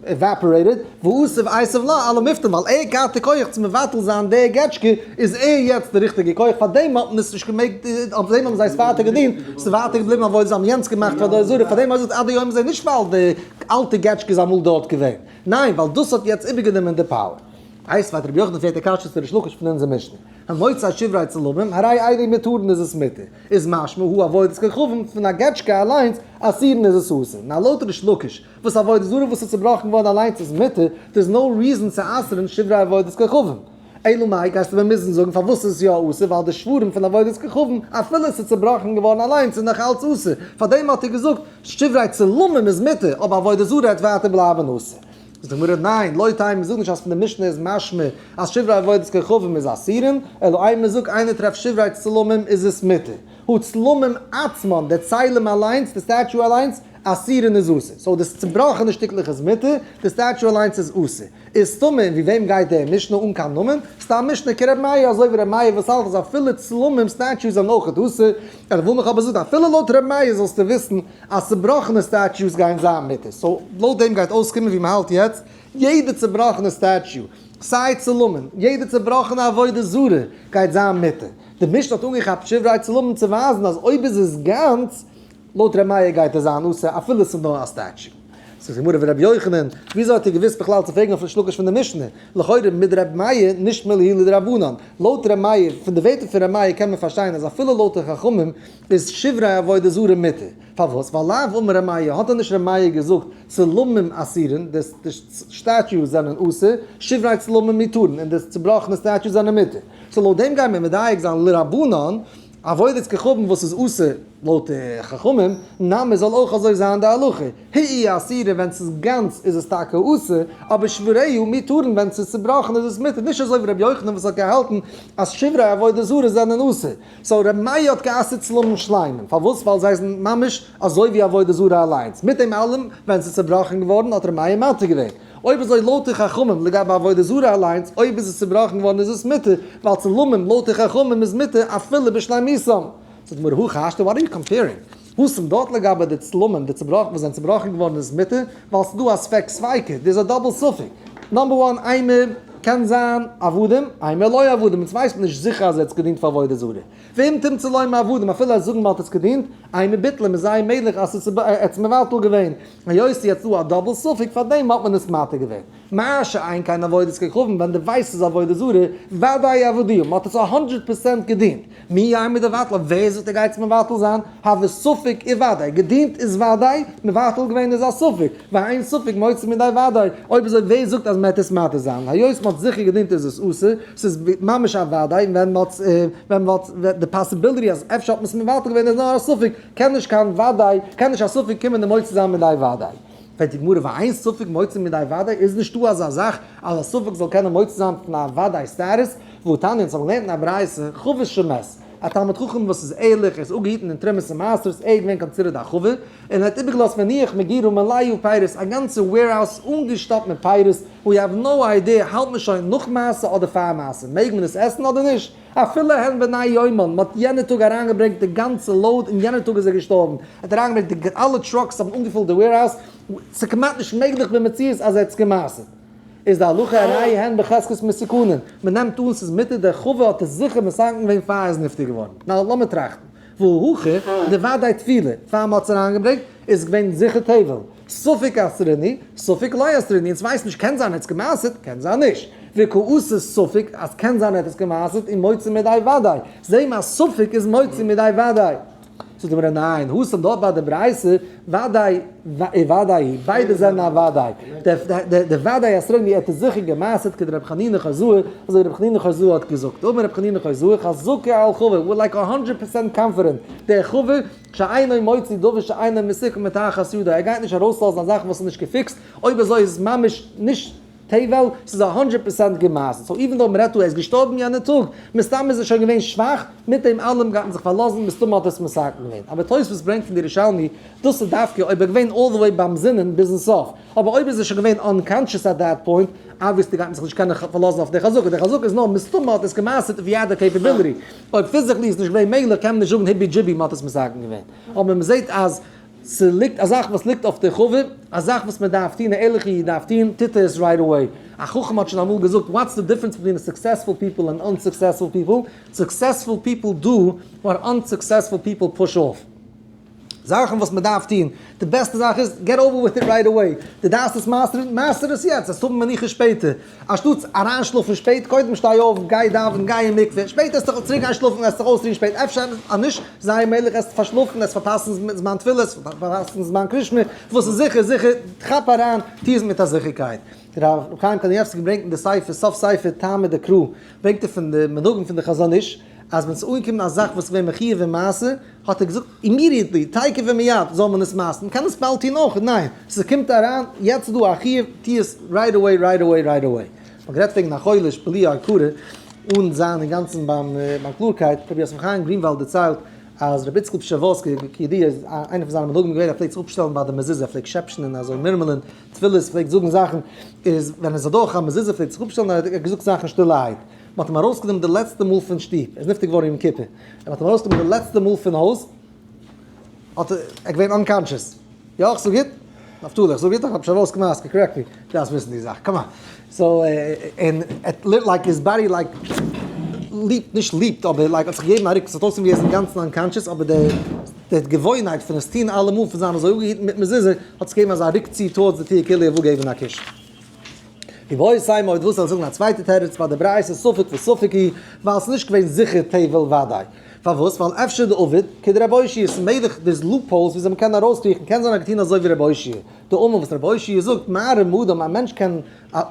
evaporated, ואותיב איתיב לה על המפתן, ווייל ער האט געהאט די כח צו מבטל זיין די געטשקע, איז ער יעצט די ריכטיגע כח, פאר דעם האט מען עס נישט געמעגט, אויף דעם האבן זיי עס ווייטער געדינט, ס'איז ווייטער געבליבן עבודה, זיי האבן יענץ געמאכט פאר די עזרה, פאר דעם האט ער געזאגט עד היום הזה נישט ווייל די אלטע געטשקע איז אמאל דארט געווען, ניין ווייל דאס האט יעצט איבערגענומען די power. הייסט ווייטער רבי יוחנן פרעגט א קשיא צו ריש לקיש פון אונזער משנה, המוצא שברי צלמים, הרי אלו מותרין איז עס מותר, איז משמע הא עבודת כוכבים פון א געטשקע אליינס אסורין איז עס אסור, נאר לויט ריש לקיש וואס עבודה זרה וואס איז צובראכן געווארן אליינס איז מותר, there is no reason צו אסר'ן שברי עבודת כוכבים. אלא מאי גייסטו מיר מוזן זאגן פארוואס איז עס יא אסור ווייל די שברים פון עבודת כוכבים אפילו עס איז צובראכן געווארן אליינס איז נאך אלץ אסור, פארדעם האט ער געזאגט שברי צלמים איז מותר אבער עבודה זרה העט ווייטער בלייבן אסור. זאגט די גמרא ניין, לא תימא זאג נישט אז פון די משנה איז משמע אז שברי עבודת כוכבים איז אסורין, אלא אימא זאג איינער טרעפט שברי צלמים איז עס מותר, הא צלמים עצמן די צלם אליינס די statue אליינס אסורין איז אסור, so די צובראכענע שטיקלעך איז מותר, די statue אליינס איז אסור. איז סתמא און ווי וועם גייט דער משנה אן קיין נאמען? סתם משנה כר' מאיר אזוי ווי ר' מאיר וואס האלט אז אפילו צלמים statues זענען אויכעט אסור, אלא וואס מיך אבער זאגט אפילו לויט ר' מאיר זאלסטו וויסן אז צובראכענע statues גייען זיין מותר, so לויט דעם גייט אויסקומען ווי מ'האלט יעצט, יעדע צובראכענע statue, סיי צלמים, יעדע צובראכענע עבודה זרה גייט זיין מותר. די משנה האט אנגעכאפט שברי צלמים צו ווייזן אז אויב איז עס גאנץ, לויט ר' מאיר גייט עס זיין אסור אפילו עס איז נאר א statue. זאגט די גמרא ורבי יוחנן, וויאזוי האט איר געוואוסט בכלל צו פרעגן אויף ריש לקיש פון די משנה? לכאורה מדר' מאיר נישט להו לדרבנן. לויט ר' מאיר, פון די ווערטער פון ר' מאיר קען מען פארשטיין אז אפילו לויט די חכמים איז שברי עבודה זרה מותר. פארוואס? ווייל לאו אמר ר' מאיר, האט דען נישט ר' מאיר געזאגט צלמים אסורין, די statues זענען אסור, שברי צלמים מותרין, און די צובראכענע statues זענען מותר. so לויט דעם גייען מיר מדייק זיין לרבנן, עבודת כוכבים וואס איז אסור לויט די חכמים, נמי זאל אויך אזוי זיין די הלכה, היא אסורה ווען ס'איז גאנץ איז עס טאקע אסור, אבער שבריה מותרין ווען ס'איז צובראכן איז עס מותר, נישט אזוי ווי רבי יוחנן וואס האט געהאלטן אז שברי עבודה זרה זענען אסור, so רבי מאיר האט גע'אסר'ט צלמים שלימים, פארוואס? ווייל זיי זענען ממש אזוי ווי עבודה זרה אליינס, מיט דעם אלעם ווען ס'איז צובראכן געווארן האט רבי מאיר מתיר געווען. אויב אזוי לויט די חכמים לגבי עבודה זרה אליינס, אויב איז עס צובראכן געווארן איז עס מותר, ווייל צלמים לויט די חכמים איז מותר אפילו בשלימותם. זאגט די גמרא הכי השתא what are you comparing? התם דארט לגבי די צלמים די צובראכן וואס זענען צובראכן געווארן איז מותר, ווייל ס'איז דא א ספק ספיקא, דאס איז א double ספק. number one אימא קען זיין עבדים, אימא לא עבדים, אונז ווייסט מען נישט זיכער אז ער האט עס געדינט פאר עבודה זרה. ואם תמצא לומר עבדים אפילו אז זאגן מ'האט עס געדינט, אימא ביטלום איז זייער מעגליך אז ס'איז ער האט עס מבטל געווען, היות ס'איז יעצט דא א double ספק פאר דעם האט מען עס מתיר געווען. מה שאין כן עבודת כוכבים ווען די ווייסט ס'איז עבודה זרה, ודאי עבדוה, מ'האט עס א הונדרעט פערסענט געדינט. מי יימר דבטלה, ווער זאגט ער גייט עס מבטל זיין? הוי ספק וודאי, געדינט איז ודאי, מבטל געווען איז א ספק, ואין ספק מוציא מידי ודאי, אויב אזוי ווער זאגט אז מ'העט עס מתיר זיין? היות מ'האט זיכער געדינט איז עס אסור, ס'איז ממש א ודאי, ווען מ'האט ווען מ'האט די possibility אז אפשר האט מען עס מבטל געווען איז נאר א ספק, קען נישט קיין ודאי, קען נישט א ספק קומען און מוציא זיין מידי ודאי. פרעגט די גמרא ואין ספק מוציא מידי ודאי, איז נישטא אזא זאך אז א ספק זאל קענען מוציא זיין פון א ודאי status, והתניא אונז האבן געלערנט אין א ברייתא, חבר שמת, א תלמיד חכם וואס איז ערליך, ער איז אפגעהיטן אין תרומות און מעשרות, ער איז געווען considered א חבר, און ער האט איבערגעלאזט והניח מגירה מלאה פירות, א גאנצע warehouse אנגעשטאפט מיט פירות, we have no idea, האלט מען שוין נאך מעשר אדער פאר מעשר, מעג מען עס עסן אדער נישט? אפילו הן בני יומן, מען האט יענע טאג אריינגעברענגט די גאנצע load און יענע טאג איז ער געשטארבן, ער האט אריינגעברענגט די אלע trucks האבן אנגעפילט די warehouse, ס'איז כמעט נישט מעגליך במציאות אז ער האט עס גע'מעשר'ט. איז די הלכה הרי הן בחזקת מסוכנין, מען נעמט אן ס'איז מותר, דער חבר האט עס זיכער מתקן געווען פאר ער איז נפטר געווארן. נאר לאמיר טראכטן, והא הכא דודאי טבילה, פאר מען האט עס אריינגעברענגט איז געווען זיכער טבל, ספק אסרינהו, ספק לא אסרינהו, אונז ווייסן נישט, קען זיין ער האט עס גע'מעשר'ט, קען זיין נישט. וקאתי ספק אז קען זיין ער האט עס גע'מעשר'ט און מוציא מידי ודאי, זעה מיר אז ספק איז מוציא מידי ודאי. זאגט די גמרא ניין, התם דארט ביי די ברייתא, ודאי וודאי, ביידע זענען א ודאי, די ודאי אסרינהו ער האט עס זיכער גע'מעשר'ט כדרבי חנינא חוזאה, אזוי ווי רבי חנינא חוזאה האט געזאגט, אמר רבי חנינא חוזאה, חזקה על חבר, we're like a hundred percent confident, דער חבר שאינו מוציא דבר שאינו מתוקן מתחת ידו, ער גייט נישט ארויסלאזן א זאך וואס איז נישט געפיקסט, אויב אזוי איז עס ממש נישט. טבל, ס'איז א הונדרעט percent גע'מעשר'ט, so even though מ'רעדט דא ער איז געשטארבן יענע טאג, מסתם איז ער שוין געווען שוואך, מיט דעם אלעם גייט מען זיך פארלאזן, מסתמא האט עס מתקן געווען. אבער תוספות ברענגט פון די ירושלמי, דאס איז דווקא אויב ער געווען all the way ביים זינען ביזן סוף, אבער אויב איז ער שוין געווען unconscious at that point, obviously גייט מען זיך נישט קענען פארלאזן אויף די חזקה, די חזקה איז נאר מסתמא האט עס גע'מעשר'ט if he had the capability, אויב physically איז נישט געווען מעגליך קען מען נישט זאגן היבי דזשיבי מ'האט עס מתקן געווען. אבער מ'זעט אז ס'ליגט א זאך וואס ליגט אויף די חבר, א זאך וואס מ'דארף טון, א ערליכע איד דארף טון, טוט ער עס right away. א חכם האט שוין אמאל געזאגט, what's the difference between successful people and unsuccessful people? Successful people do what unsuccessful people push off. זאכן וואס מ'דארף טון, די בעסטע זאך איז, get over with it right away. דו דארפסט עס מעשר'ן, מעשר עס יעצט, וועסט האבן מנוחה שפעטער. אנשטאטס אריינשלאפן שפעט, קודם שטיי אויף, גיי דאווען, גיי אין מקווה, שפעטער וועסטו זיך צוריק גיין שלאפן, וועסט זיך אויסרוען שפעט, אפשר אז נישט, זיי מעגליך וועסטו פארשלאפן, וועסט פארפאסן זמן תפילה, וועסט פארפאסן זמן קרישמע, וואס איז זיכער זיכער, כאפ אריין, טו עס מיט א זיכערקייט. ר' חיים קניבסקי ברענגט אין די ספר, סוף ספר טעמא דקרא, ברענגט ער פון די מנהגים פון די חזון איש, אז ווען ס'איז אנגעקומען א זאך וואס איז געווען מחויב אין מעשה, האט ער געזאגט immediately, תיכף ומיד, זאל מען עס מעשר'ן, מ'קען עס באלד טון אויך, ניין, ס'קומט אריין, יעצט איז דא א חיוב, טו עס right away, right away, right away. מ'האט גערעדט וועגן א חולש בלי הכרה, אן זיין אינגאנצן ביים קלארקייט, רבי יוסף חיים גרינוואלד דערציילט אז רבי איציקל פשעווארסקער, כידוע איז איינער פון זיינע מנהגים געווען ער פלעגט זיך אפשטעלן ביי די מזוזה, ער פלעגט שעפשן און אזוי מורמלען תפילות, פלעגט זאגן זאכן, איז ווען ער איז אדורך א מזוזה פלעגט זיך אפשטעלן האט ער געזאגט זאכן שטילערהייט. מען האט אים ארויסגענומען די לעצטע מאל פון שטוב, ער איז נפטר געווארן יום כיפור, מען האט אים ארויסגענומען די לעצטע מאל פון הויז, האט ער געווען unconscious, יא איך זאג גוט? נפתלי איך זאג גוט? איך האב שוין ארויסגעמאסקעט, correct me, דו דארפסט וויסן די זאך, come on, so און ער האט like his body like leaped, נישט leaped אבער like האט זיך געגעבן א רוק, ס'האט אויסגעזען ווי ער איז אינגאנצן unconscious, אבער די די געוואוינהייט פון עס טון אלעמאל פון זיין אזוי אפגעהיטן מיט מזוזה, האט זיך געגעבן אזא רוק צו towards די טיר כאילו ער וויל געבן א קוש. ואיבעית אימא אויב דו ווילסט זאגן א צווייטע תירוץ ביי די ברייתא ספק וספק היא, ווייל ס'איז נישט געווען זיכער טבל וודאי. פארוואס? ווייל אפשר דעביד כדרבי אושעיא ס'איז מעגליך there's loopholes וויאזוי מ'קען ארויסקריכן, קען זיין ער האט געטון אזוי ווי רבי אושעיא דאמר וואס רבי אושעיא זאגט מערים אדם א מענטש קען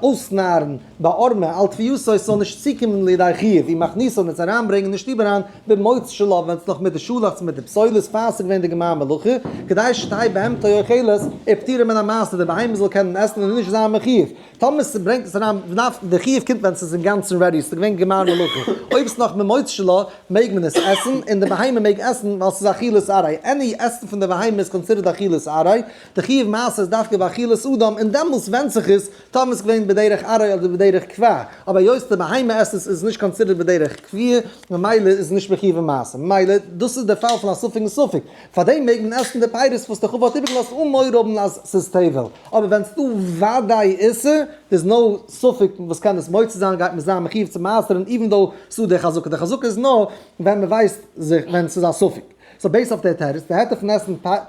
אויסנארן בערמה על תבואתו ס'זאל נישט צוקומען לידי חיוב ומכניסה און עס אריינברענגען אין שטוב אריין במוץ שלה ווען ס'נאך מיט די שאלאכץ מיט די פסולת פאר ס'איז געווען די גמר מלאכה כדי שתהא בהמתו אוכלת ופטורה מן המעשר די בהמה זאל קענען עסן און נישט זיין מחויב טאמער ס'ברענגט עס אריין ונפ די חיוב קומט ווען ס'איז אינגאנצן ready ס'איז געווען גמר מלאכה אויב ס'נאך ממוץ שלה מעג מען עס עסן און די בהמה מעג עסן ווייל ס'איז אכילת עראי any עסן פון די בהמה איז considered אכילת עראי די חיוב מעשר איז דווקא ביי אכילת אדם און דעמאלס ווענדט זיך עס טאמער ס'איז געווען בדרך עראי אדער בדרך קבע, אבער היות די בהמה עסט עס איז עס נישט considered בדרך קביעה, ממילא איז עס נישט מחיוב אין מעשר. ממילא דאס איז דער פאל פון א ספק און ספק. פארדעם מעג מען עסן די פירות וואס די חבר האט איבערגעלאזט אן מורא האבן אז ס'איז טבל. אבער ווען ס'דא וודאי איסור, there's no ספק וואס קען עס מוציא זיין, גייט מען זיין מחיוב צו מעשר'ן even though ס'דא די חזקה. די חזקה איז נאר ווען מ'ווייסט זיך ווען ס'איז א ספק. so based אויף דער תירוץ, די היתר פון עסן פירות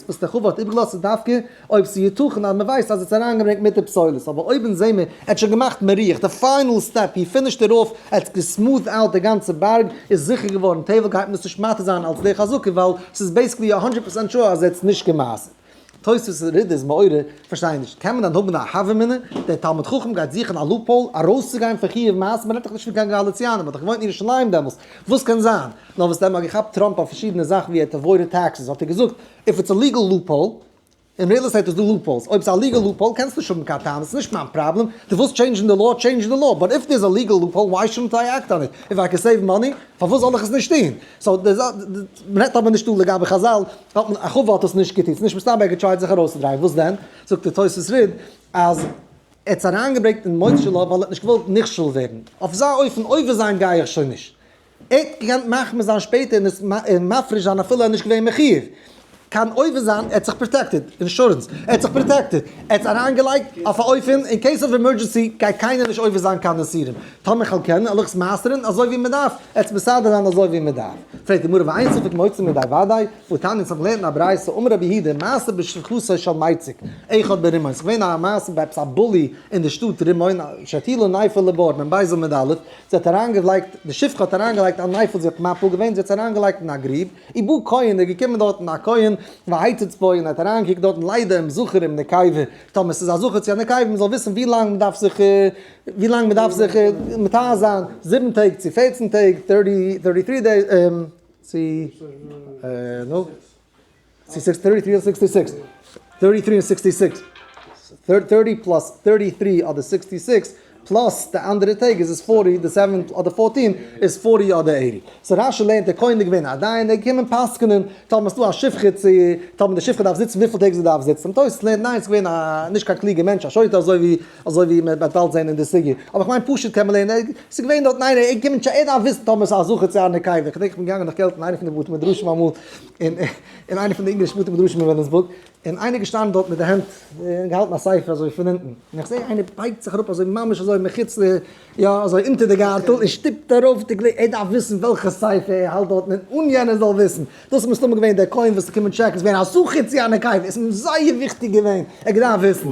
וואס דער חבר האט איבערגעלאזט איז דווקא אויב ס'איז יתכן אז מ'ווייסט אז עס איז אריינגעברענגט מיט די פסולת, אבער אויב אונז זעמיר ער האט שוין געמאכט מריח, די final step, he finished it off, ער האט גע smoothed out די גאנצע בארג, איז זיכער געווארן טבל, גייט מען עס נישט מתיר זיין אלס די חזקה ווייל ס'איז basically א הונדרעט percent sure אז ער האט עס נישט גע'מעשר'ט. תוספות רי"ד איז מעורר, פארשטיי נישט, קען מען דען האבן א הוה אמינא, דער תלמיד חכם גייט זוכן א loophole ארויסצוגיין פון חיוב מעשר, מען רעדט דאך נישט פון קיין גאליציאנער, מען האט דאך געוואוינט אין ירושלים דעמאלס, וואס קען זיין? נאר וואס דען, מען האט געכאפט טראמפ אויף פארשידענע זאכן ווי ער האט avoided taxes, האט ער געזאגט, if it's a legal loophole, אין real estate איז דא loopholes, אויב ס'איז א legal loophole קענסטו נישט האבן קיין טענות, ס'איז נישט מיין פראבלעם, דו ווילסט change ן די law, change the law, but if there is א legal loophole why shouldn't I act on it, if I can save money, פארוואס זאל איך עס נישט טון? so מ'רעדט אבער נישט דא לגבי חזל, האט מען א חבר האט עס נישט געטון, ס'נישט מסתבר ער האט גע try ט זיך ארויסצודרייען, וואס דען? זאגט דער תוספות ריד אז ער האט עס אריינגעברענגט אין מוץ שלו ווייל ער האט נישט געוואלט נכשל ווערן, אויף אזא אופן עובר זיין גיי איך שוין נישט, ער האט געקענט מחמיר זיין שפעטער און עס מפריש זיין אפילו ער איז נישט געווען מחיוב. קיין עובר זיין, ער האט זיך protected, insurance, ער האט זיך protected, ער האט עס אריינגעלייגט אויף א אופן, in case of emergency גייט קיינער נישט עובר זיין קיין איסורים, טאמער כ'וועל קענען, וועל איך עס מעשר'ן אזוי ווי מען דארף, ער האט עס מסדר זיין אזוי ווי מען דארף. פרעגט די גמרא ואין ספק מוציא מידי וודאי, והתניא אונז האבן געלערנט אין א ברייתא אמר רבי יהודה מעשה בשפחתו של מציק אחד ברימון, ס'איז געווען א מעשה ביי עפעס א bully אין די שטאט רימון, שהטילה נפל לבור, מ"ב עמוד א', זי האט אריינגעלייגט, די שפחה האט אריינגעלייגט א נפל, זי האט מפיל געווען, זי האט עס אריינגעלייגט אין א גריב, ובא כהן איז געקומען דארטן א כהן, והציץ בו און האט אריינגעקוקט דארטן לידע אם זכר אם נקבה, טאמער ס'איז א זכר צו א נקבה, מ'זאל וויסן ווי לאנג מ'דארף זיך, ווי לאנג מ'דארף זיך מטהר זיין, זיבן טעג צו פערצן טעג, thirty, thirty three days, צו, נו, צו six, thirty three און sixty six, thirty three און sixty six. Thirty plus 33 אדער 66, plus די אנדערע טעג איז עס 40, די 7 אדער 14 איז 40 אדער 80. So רש"י לערנט דער כהן איז געווען א דיין, ער איז געקומען פסק'נען, טאמער ס'דא א שפחה צו, טאמער די שפחה דארף זיצן וויפיל טעג זי דארף זיצן. תוס' לערנט ניין, ס'איז געווען א נישט קיין קלוגער מענטש, א שוטה אזוי ווי אזוי ווי מען וועט באלד זען אין די סוגיא. אבער כ'מיין פשוט קען מען לערנען, ס'איז געווען דארטן איינער, ער איז געקומען ער דארף וויסן טאמער ס'איז א זכר צו א נקבה. כ'דענק כ'בין געגאנגען נאך געלט אין איינע פון די בתי מדרשים אמאל, אין אין איינע פון די אונגארישע בתי מדרשים אין וויליאמסבורג, און איינער געשטאנען דארט מיט די הענט און געהאלטן א ספר אזוי פון אונטן, און איך זע איינער בייגט זיך אראפ אזוי ממש אזוי מחוץ ל, יא אזוי אונטער די גארטל און שטופט ארויף די גלעזער, ער דארף וויסן וועלכע ספר ער האלט דארטן און אן יענער זאל וויסן, דאס איז מסתמא געווען דער כהן וואס איז געקומען טשעקן, ס'איז געווען א זכר צו א נקבה, עס איז אים זייער וויכטיג געווען, ער האט געדארפט וויסן.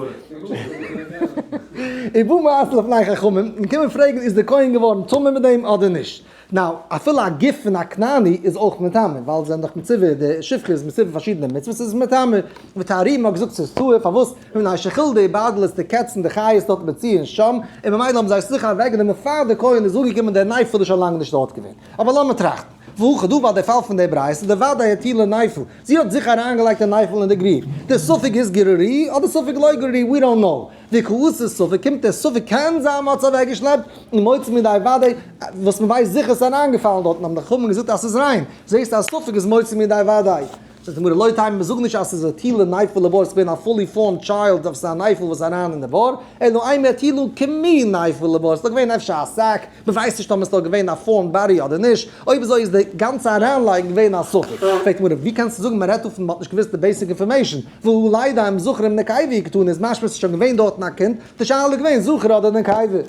ובא מעשה לפני חכמים, און קומען פרעגן איז דער כהן געווארן טמא מיט דעם אדער נישט. Now, אפילו א גוף פון א כנעני איז אויך מטמא, ווייל זיי זענען דאך מצווה, די שפחה איז מצווה פארשידענע מצוות איז עס מטמא. וטהרוהו מ'האט געזאגט ס'איז טהור, פארוואס? מפני שחולדה וברדלס די קעצן די חיות דארט מצויין שם, און ממילא האבן זיי עס זיכער אוועקגענומען פאר די כהן איז אנגעקומען דער נפל איז שוין לאנג נישט דארט געווען. אבער לאמיר טראכטן. והכא דא ביי די פאל פון די ברייתא, דודאי הטילה נפל, זי האט זיכער אריינגעלייגט די נפל אין די גרוב. די ספק איז גררוהו אדער ספק לא גררוהו, we don't know. וקאתי ספק קומט דער ספק קען זיין מ'האט עס אוועקגעשלעפט און מוציא מידי ודאי וואס מ'ווייסט זיכער ס'איז אריינגעפאלן דארטן האבן די חכמים געזאגט אז ס'איז ריין זעסט אז ספק איז מוציא מידי ודאי. זאגט די גמרא לא תימא מ'זאגט נישט אז ס'איז הטילה נפל לבור ס'איז געווען א fully formed child אויף ס'איז א נפל וואס איז אריין אין די בור אלא אימא הטילו כמין נפל לבור ס'איז דאך געווען אפשר א sack מ'ווייסט נישט אויב ס'איז דארט געווען א formed body אדער נישט, אויב אזוי איז די גאנצע אריינלייגן געווען א ספק. פרעגט גמרא, ווי קענסטו זאגן מ'רעדט דא פון מ'האט נישט געוואוסט די basic information, והא לידה אם זכר אם נקבה קתני איז משמע ס'איז שוין געווען דארטן א קינד, די שאלה איז געווען זכר אדער נקבה.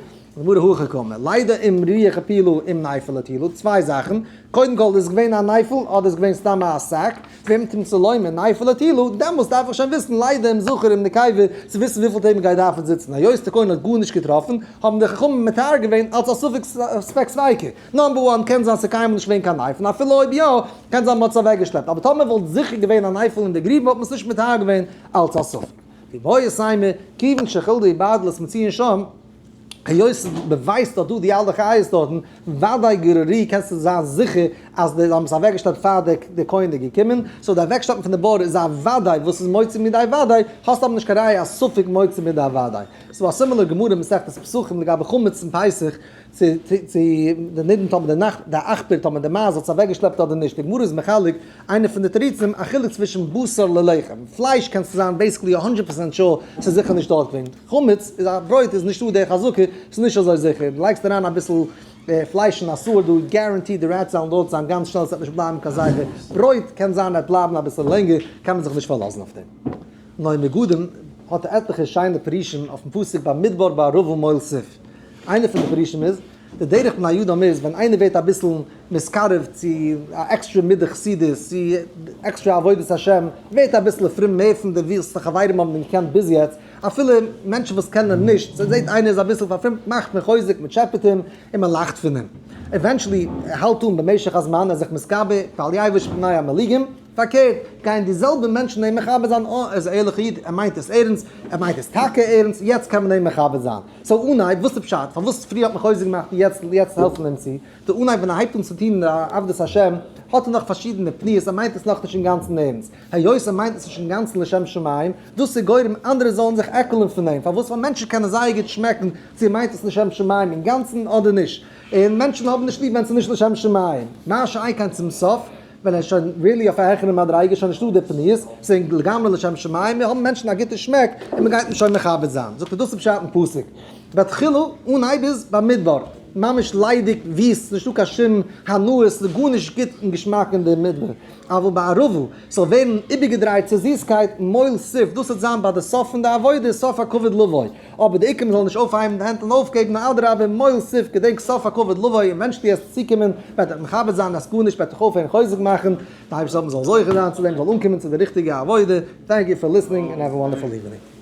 גמרא הכי קאמר, לידע אם רוח הפילה אם נפל הטילה, צוויי זאכן, קודם כל איז געווען א נפל אדער איז געווען סתם א sack, ואם תמצא לומר נפל הטילו, דעמאלס דארף איך שוין וויסן לידע אם זכר אם נקבה צו וויסן וויפיל טעג מ'גייט דארפן זיצן, היות די כהן האט גארנישט געטראפן, האבן די חכמים מטהר געווען אלס א ספק ספק ספיקא. Number one, קען זיין ס'איז קיינמאל נישט געווען קיין נפל, אפילו אויב יא, קען זיין מ'האט עס אוועקגעשלעפט, אבער טאמער וואלט זיכער געווען א נפל אין די גריב וואלט מען עס נישט מטהר געווען אלס א ספק. ואיבעית אימא, כיוון שחולדה וברדלס מצויין שם, היות מ'ווייסט דאך דא די אלע חיות דארטן, וודאי גררוהו קענסטו זיין זיכער אז די האבן עס אוועקגעשטעלט פאר די די כהן איז געקומען, so די אוועקשטעלן פון די בור איז א וודאי וואס איז מוציא מידי וודאי, האסט אבער נישט קיין ראיה אז ספק מוציא מידי וודאי. ס'דא א similar גמרא אין מסכת פסחים לגבי חמץ און פסח, צו צו די נידון טאמער די נאכט די עכבר טאמער די מייז האט עס אוועקגעשלעפט אדער נישט, די גמרא איז מחלק איינע פון די תירוצים א חילוק צווישן בשר ללחם, פלייש קענסטו זיין basically א הונדרעט percent sure ס'איז זיכער נישט דארט געווען, חמץ איז א ברויט איז נישטא די חזקה, ס'איז נישט אזוי זיכער, דו לייגסט אריין אביסל פלייש אין א sewer דא guaranteed די rats וועלן דארט זיין גאנץ שנעל ס'וועט נישט בלייבן קיין זכר, ברויט קען זיין וועט בלייבן אביסל לענגער, קען מען זיך נישט פארלאזן אויף דעם. נועם מגדים האט עטליכע שיינע פירושים אויפן פסוק במדבר בערבה מול סוף. איינע פון די פירושים איז, די דרך בני אדם איז ווען איינער ווערט אביסל מתקרב צו א עקסטרע מידה חסידות, צו עקסטרע עבודת השם, ווערט אביסל פרום מער פון די וואס די חברים האבן אים געקענט ביז יעצט, אפילו מענטשן וואס קענען אים נישט, זעט איינער איז אביסל פארפרומט מאכט מען חוזק, מען טשעפעט אים, און מען לאכט פון אים. Eventually האלט אן במשך הזמן ער איז זיך מתגבר, ואל יבוש מפני המלעיגים. פארקערט, גייען די זעלבע מענטשן אים מכבד זיין, אה, ער איז א ערליכע איד, ער מיינט עס ערנסט, ער מיינט עס טאקע ערנסט, יעצט קען מען אים מכבד זיין. So אנהייב, וואס איז פשט? פארוואס פריער האט מען חוזק געמאכט און יעצט יעצט העלפן אים צו? די אנהייב ווען ער הייבט אן צו טון עבודת השם, האט ער נאך פארשידענע פניות, ער מיינט עס נאכנישט אינגאנצן ערנסט. היות ער מיינט עס נישט אינגאנצן לשם שמים, דאס איז גורם אנדערע זאלן זיך עקלען פון אים. פארוואס? ווייל מענטשן קענען זייער גוט שמעקן צו ער מיינט עס לשם שמים אינגאנצן אדער נישט. און מענטשן האבן נישט ליב ווען ס'איז נישט לשם שמים. מה שאין כן צום סוף, ווען ער איז שוין really אויף א העכערע מדריגה, שוין נישטא די פניות, ס'איז לגמרי לשם שמים, מיר האבן מענטשן א גוטע שמעק, און מ'גייט אים שוין מכבד זיין. זאגט ער דאס איז פשט אין פסוק. בתחילה, אנהייב איז במדבר, ממש ליידיג, וויסט, נישטא קיין שום הנאות, ס'איז גארנישט גוט און געשמאק אין די מדבר. אבל בערבה, ס'זאל ווערן איבערגעדרייט צו זיסקייט, מול סוף, דאס וועט זיין ביי די סוף פון די עבודה, סוף הכבוד לבוא. אבער די עיקר מ'זאל נישט אויפהייבן די הענט און אויפגעבן, נאר אדרבה, מול סוף, געדענק סוף הכבוד לבוא, און ווען דו וועסט צוקומען, וועט דיך מכבד זיין, אז גארנישט וועט דיך אויפהערן חוזק מאכן, די אייבערשטער זאל מ'זאל זוכה זיין צו דעם, מ'זאל אנקומען צו די ריכטיגע עבודה, Thank you for listening and have a wonderful evening.